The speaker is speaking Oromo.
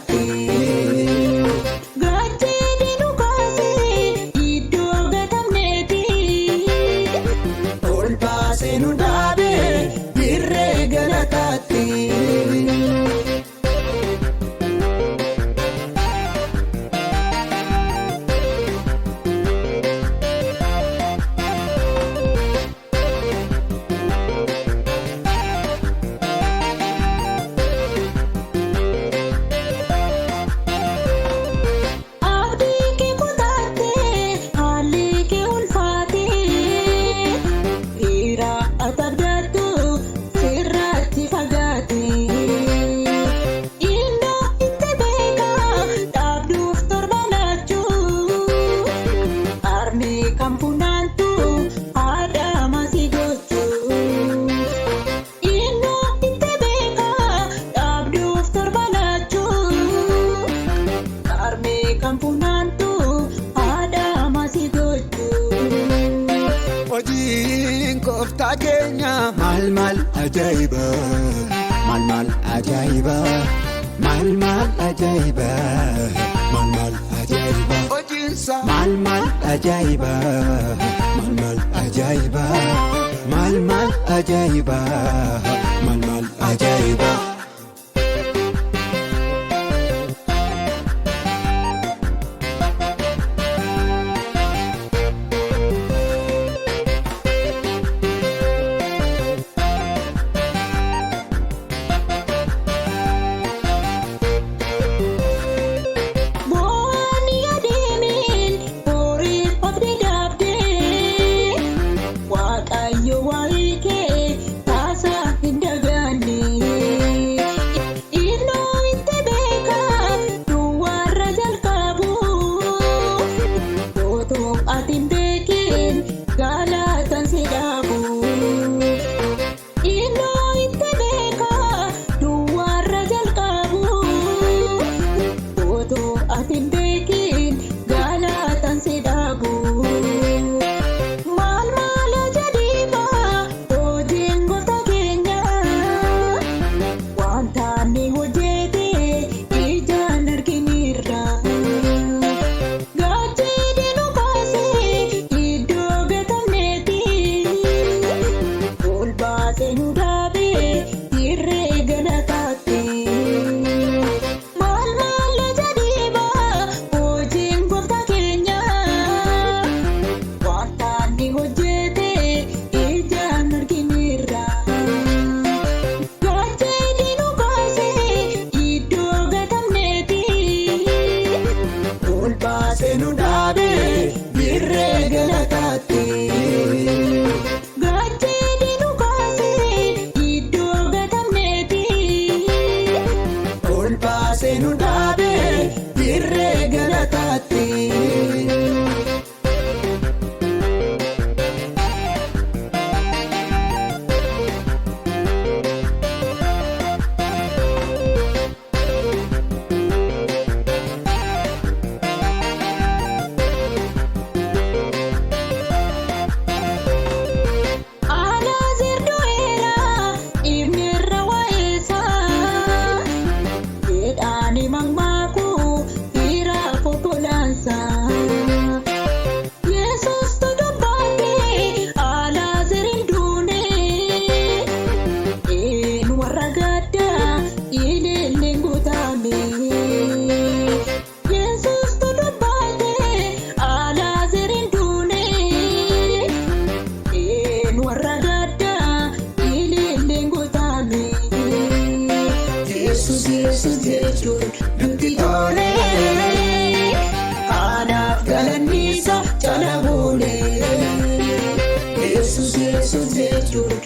galataatti. Gaachidhi nu kaasee iddoo gatamneeti. Ol baasee nu dhaabee dirree galataatti. Abdii kee kutaattee haalli kee ulfaatee dhiira ati abdattu sirratti fagaate. Innoo itti beekaa dhaabduuf torba laachuu harmee kan funaantu haadha masii gochuu. Innoo itti beekaa dhaabduuf torba laachuu. Harmee kan funaantu haadha masii gochuu. Hojiin gooftaa keenya maal maal ajaa'iba! Maal maal ajaa'iba! Maal maal ajaa'iba! Maal maal ajaa'iba! Hojiinsa maal maal ajaa'iba! Maal maal ajaa'iba! Maal maal ajaa'iba! Maal maal ajaa'iba! Bo'aan adeemeen horii qabdee dhaabdee Waaqayyo waa'ee kee taasaa hin dagaanne. Innoo itti beekaa duwwaarra jalqabu otoo ati hin beekin galatan si dhaabu. Innoo itti beekaa duwwaarra jalqabu. Otoo ati hin beekin galatan si dhaabu. Maal maal ajaa'iba hojiin gooftaa keenya wanta inni hojjete ijaan argineerra. Gaachidhi nu kaasee iddoo gatamneeti. Ol baasee nu dhaabee dirree galataatti. Maal maal ajaa'iba hojiin gooftaa keenya wanta inni hojjete ijaan argineerra. Gaachidhi nu kaasee iddoo gatamneeti. Ol baasee nu dhaabee dirree galataatti. Gaachidhi nu kaasee iddoo gatamneeti. Ol baasee nu dhaabee dirree galataatti. Alaazeer du'eera ifni waa'eessa jedhaani mammaaku dhiira konkolaansa. Yesuus dubbaate Alaazeer hin duune een warra gaddaa ililleen guutame. Yesuus dubbaate Alaazeer hin duune. Een warra gaddaa ililleen guutame. Yesus Yesus jechuun nutti tole. Kanaaf galanni isaa cala buune. Yesus Yesus jechuun